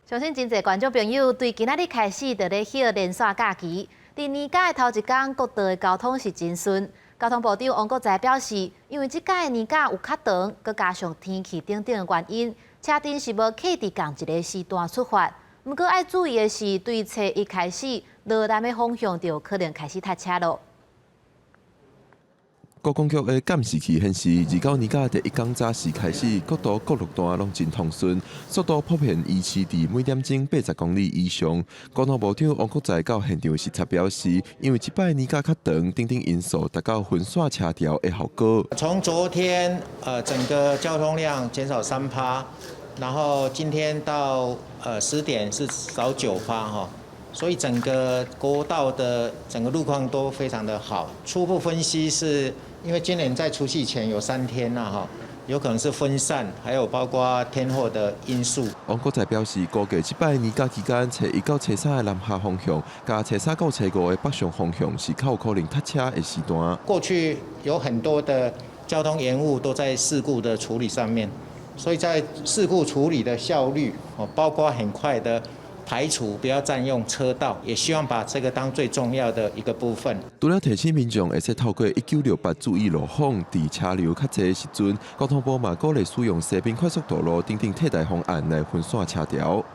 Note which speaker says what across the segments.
Speaker 1: 相信真濟觀眾朋友對今仔日開始就咧歇連續假期，佇年假的頭一工，國道的交通是真順。交通部長王國材表示，因為這擺的年假有較長，閣加上天氣等等的原因，車陣是無刻佇仝一个時段出發。毋過愛注意的是，對初一開始，羅南的方向就可能開始塞車囉。
Speaker 2: 國公局的監視器顯示，二九年假第一工早時開始，國道各路段攏真通順，速度普遍維持佇每點鐘80公里以上。交通部長王國材到現場視察表示，因為這擺年假較長，等等因素，達到分散車潮的效果。
Speaker 3: 從昨天，整個交通量減少3趴，然後今天到10點是少9趴哈。所以整個國道的整個路況都非常的好。初步分析是因為今年在除夕前有3天啦，哈，有可能是分散，還有包括天候的因素。
Speaker 2: 王國材表示，估計這擺年假期間，初一到初三的南下方向，佮初三到初五的北上方向是較有可能塞車的時段。
Speaker 3: 過去有很多的交通延誤都在事故的處理上面，所以在事故處理的效率，哦，包括很快的排除，不要佔用車道，也希望把這個當最重要的一個部分。
Speaker 2: 除了提醒民眾會使透過1968注意路況，佇車流較濟的時陣，交通部嘛鼓勵使用西濱快速道路等等替代方案來分散車潮。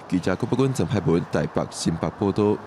Speaker 2: 記者郭伯君、鄭派文台北新北報道。